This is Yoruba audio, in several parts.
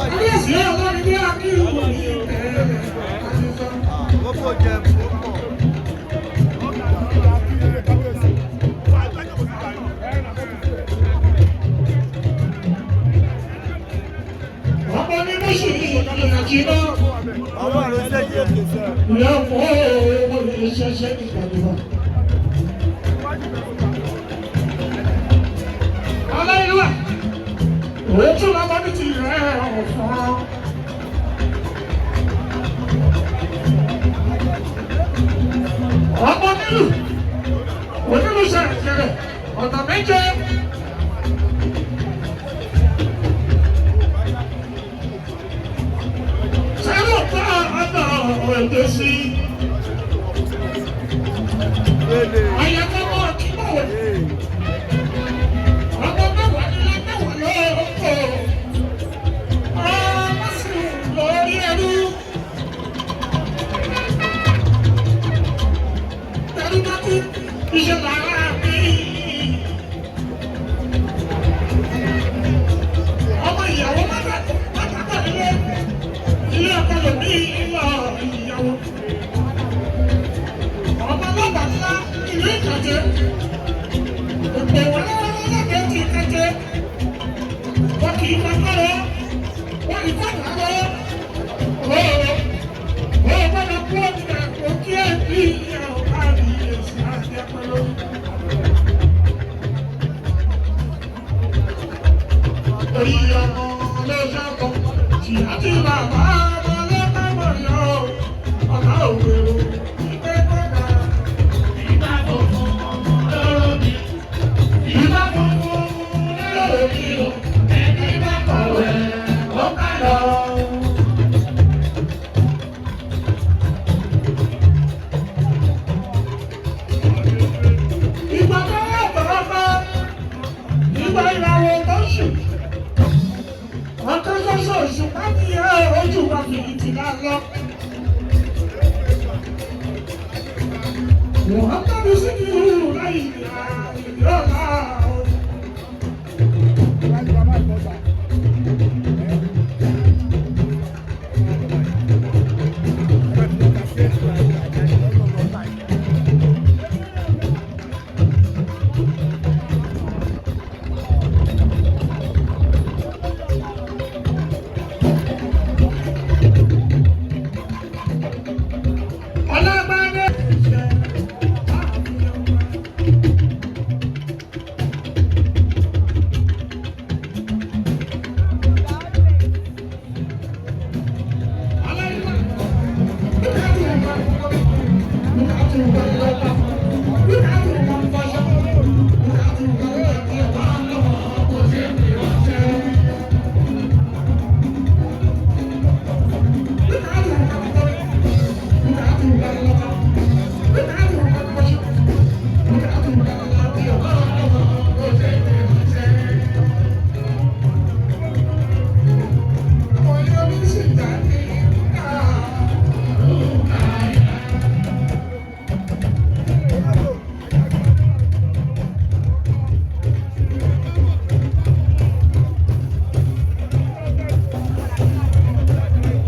Kábíyèsí ọlọ́run ní akíwò ní ìbẹ̀rẹ̀ àti sọ. Kókó jẹ púpọ̀. Ọmọ ní mọ́ṣúrì ìrìnàjò náà. Ọmọ rẹ ṣèjì. Ìyá ọkọ̀ owó lè ṣẹṣẹ́ nígbàdúrà. Aláìlúwà, òun tún lọ́mọ ní ti rẹ̀ ọ̀fọ́n. Ọmọ nílù, onílù ṣẹ̀ṣẹ̀rẹ̀ ọ̀nà méje. Ṣẹ́rù pa ọ̀nà òde sí. Lélẹ̀. Ayẹ̀kọ́mọ́ kíbọ̀wé. Ọmọ mẹ́wàá nílé mẹ́wàá lọ́kọ̀. Ọmọ sì lórí ẹrú. Tẹ̀rù bá kú, iṣẹ́ làárá mi. Ọmọ ìyàwó mọ́tàkọ̀ nílé. Ilé ọkọ lò ní ìlọ ìyàwó. Ọmọ ọlọ́pàá ńlá ìlú Ìkàjẹ́. Òpè wọn lọ́wọ́ lọ́dọ̀ ti Ìkàjẹ́. Wọ́n kì í fagbọ́ lọ. Wọ́n kì í fàgbà lọ. Ó gbọ́dọ̀ kú ọ̀gbìn òkè bí ìyàwó àbí èsì àti ẹ̀pẹ̀lú. Orí ọmọ ló ṣàkọ, tìyá tí bàbá ọmọ ló kọ́ yọ, ọ̀gá òwúrò ìgbẹ́ gbọ́dọ̀. Ìgbà funfun lóró mi, ìgbà funfun lóró mi o, ẹni bá kọ̀wé ó ká lọ. Ìgbà tó wà tọ́lọ́fọ́, ìgbà ìràwọ̀ tó ń sùn. Ọ̀kan ṣoṣo òṣùpá ní ẹ ojú wa fìyìntì náà lọ. Muhammadu Sikiru láyé ìyá ọ̀la o. Ọlọ́gbàdé.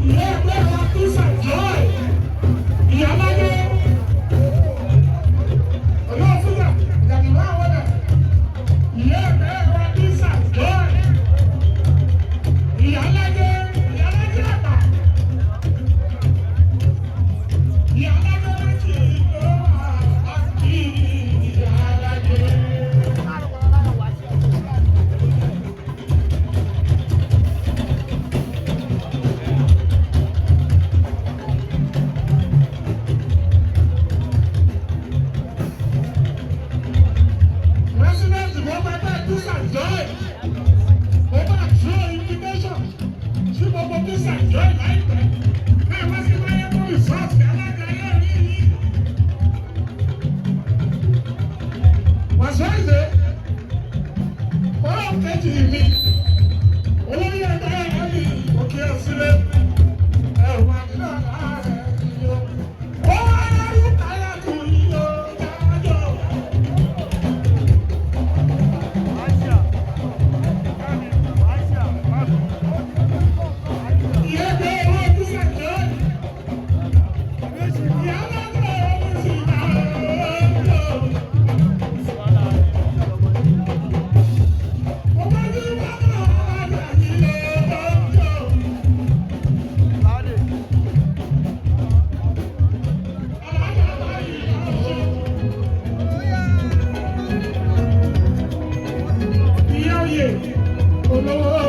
Ìyá ẹgbẹ́ wa peace and joy. Ìyáláyé. Olóòfúnà, ìyàdìmọ́ àwọn ọ̀nà. Ìyá ẹgbẹ́ wa peace and joy. Ìyáláyé, ìyáláyé àgbà. Ìyáláyé méjì ló wà kí ìyáláyé. President mo máa bá peace and joy. Mo máa throw invitation sí gbogbo peace and joy láìpẹ́. Bẹ́ẹ̀ wá sí Máyégún resort alága yóò rí yìí. Wàsó ìdè, ọlọ́run kejì mi, olórí ẹgbẹ́ ẹ̀mí òkè ẹ̀sílẹ̀, ẹ̀wà nínú àárẹ̀ yìí o. Ó wá lárúkọ káyà kù yìí o, dájọ́. Olówó.